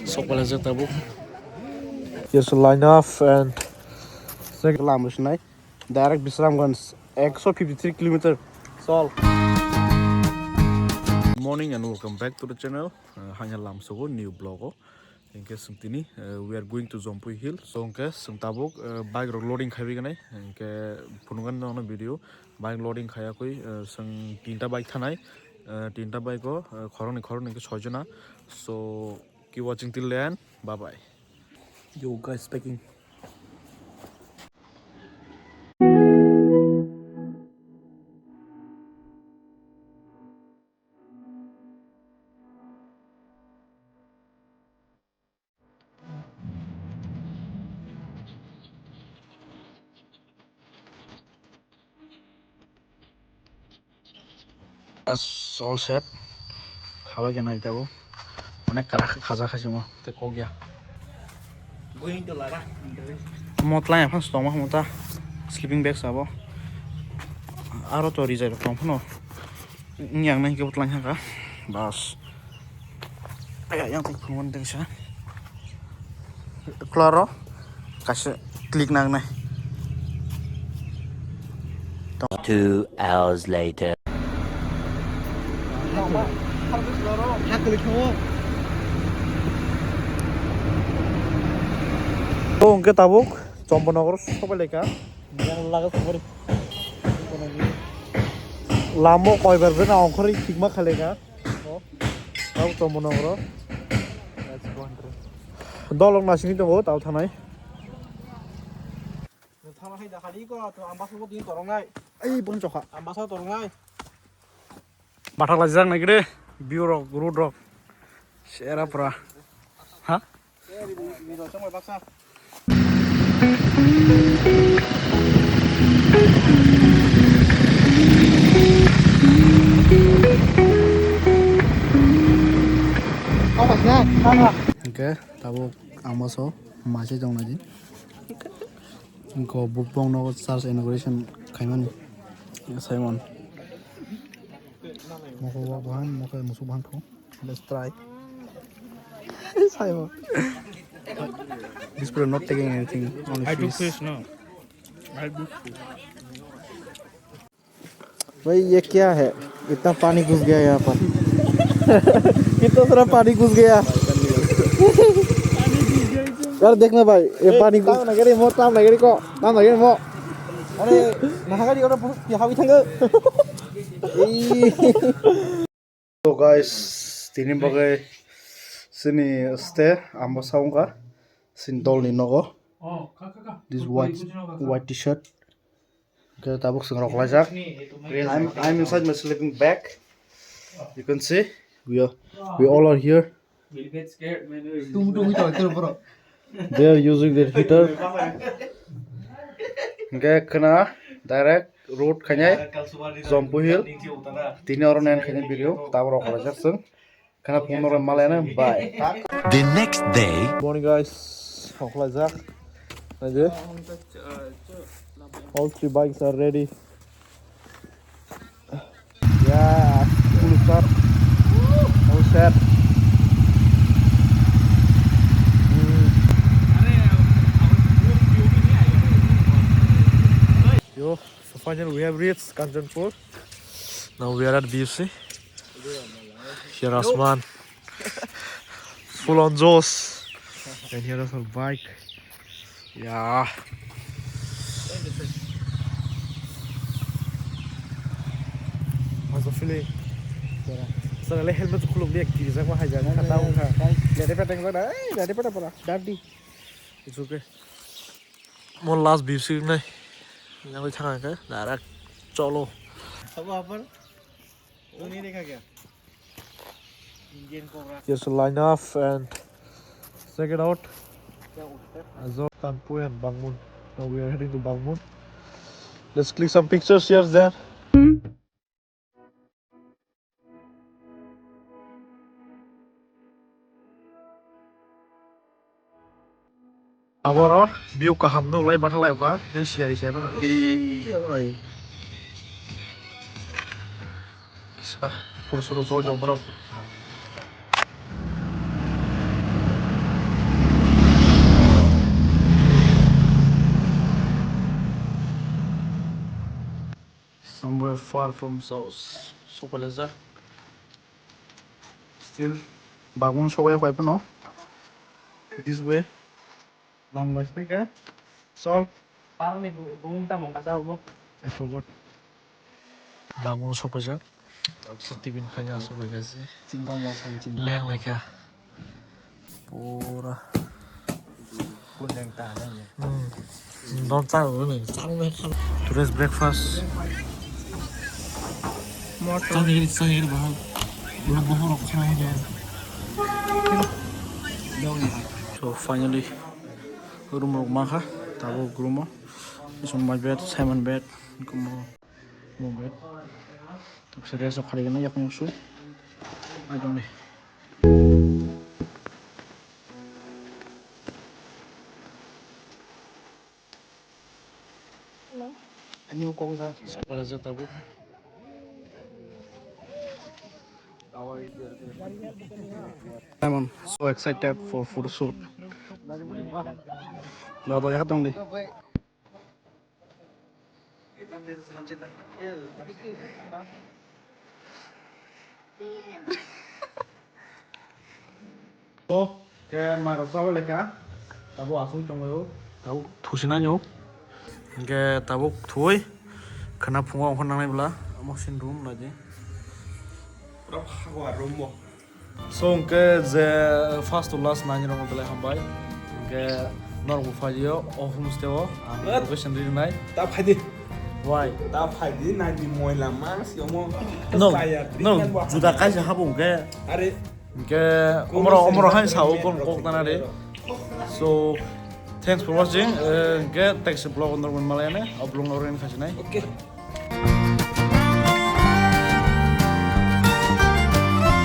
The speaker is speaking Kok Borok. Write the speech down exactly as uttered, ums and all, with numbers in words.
Sok pala jak tabuk. Here's a line up and second lam rwsnai. Direct Bisramganj, ekso fifty three kilometer. Chol. Good morning and welcome back to the channel. Uh, hanya lam sogo new vlog o. Hingke chwng tini, uh, we are going to Jampui Hill. So hingke chwng tabuk, uh, bike rok loading khaiwi ganai. Hingke phunukgani nono video. Bike loading khaiya koi, uh, chwng tinta bike thanai. Uh, tinta bike o, uh, khoroknwi khoroknwi hingke soi jona. So keep watching till the end. Bye bye. Yo guys, packing. All set. Khabai khe nai tabuk. Onek kara khaja khaisimo. Tei kok ya. Mo tlai phano tongma hwnta. Sleeping bag sabo. Aro to rijai rok tong phano. Yang nai kebo tlai haka. Bas. Aya, yang tei phunukmani tengsa. Klaro kaisa click nangnai. Two hours later. O hwnkhe tabuk Chombonagar sobai laikha. Yang laga sumari. Lamo koibar bena ongkhorwi thikma khalaikha. Tau tongmo nokro. Dolok nasini tongo tau thanai. Thana hai da hari ko to ambasa bo din torong nai. Ai bon chokha. Ambasa torong nai. Bathak lajak nai gede view rok road rok. Sera pura. Ha? Hingke tabuk ang baso maisai tong nai di. Hingke bukbong nogo church inauguration khaimani. Simon. Mokhe wak bahan, mokhe musuk bahan thung. Let's try. Simon. This people are not taking anything. Only I do fish. Fish, no. I do fish. भाई, ये क्या है? इतना पानी घुस गया यहाँ पर। कितना सारा पानी घुस गया। यार, देखना भाई, ये पानी घुस, tam nagari mo, tam nagari ko, tam nagari mo. Are, nahagari ora pus pihawi thanggo. So guys, tini bagwi chini stay amba saungka sin dolni nogo. This white, white t-shirt. Hingke tabuk chwng rok laijak. I'm, I'm inside my sleeping bag. You can see we are, we all are here. They are using their heater. Hingke khna direct road khainai Jampui Hill. Tini oro nen khainai video tabuk rok laijak chwng. Khna phone rok malai na bai. The next day. Morning guys, rok laijak. Naidi. All three bikes are ready. Yeah, full start. All set. Hmm. Yo, so finally we have reached Kanchanpur. Now we are at B F C. Here Asman. Full on Josh. And here is our bike. Yeah. How's the feeling? Sir, le helmet khulum dia kiri jak ma hai jak. Kata ungkha. Lede peteng jak na. Eh, lede peteng pura. Dadi. It's okay. Mo last B F C nai. Yang thang ke direct cholo. Sabo apar? Here's a line up and check it out. Azor, Tanpui and Bangmun. Now we are heading to Bangmun. Let's click some pictures here then. Aboro view kaham nuklai, bathalaikha, tei siyari se. Ei, oi. Sa, photo soto jok borok. Far from source. Sokphaijak. Still, bagwng sokya pai phano. This way. Long way speaker. So, parni bu-, bung tamo kasa bo. I forgot. Bagwng sokphaijak. Tibin kanya sokphaijak si. Chingkang ya sang chingkang. Leng lekha. Pura. Kuneng ta nang ya. Hmm. Don ta bo ni, ta bo ni. Today's breakfast. Motor. Tadi, tadi bahal. Belum bahal aku sana aja. So finally, room rok mankha, tabuk room o. This one my bed, Simon bed, kumo, mo bed. Tabuk se rest rok khaligana yakni su. I don't know. Ani kok ja. Para ja tabuk. I'm so excited for photo shoot. Dado ya tong di. O, khe mairok chabai lekha. Tabuk aswk tonglaio. Tabuk thusinai o. Hinkhe tabuk thwi. Khwna phungo ongkha nangnai bwla. Omo sin room naidi. Pura phagwa room bo. So, hinkhe je first to last nani rokno belai hambai. Hinkhe norok bo phaiyo o homestay o. Ang location rinai. Ta phaidi. Why? Ta phaidi, nai di moila mang si omo. No, no, juda kaisa habo hwnkhe. Are. Hwnkhe omoro, omoro hain sao kon kok nana de. So, thanks for watching. Eh, hwnkhe text vlog on normal malai ne, o vlog no rin khasinai. Okay.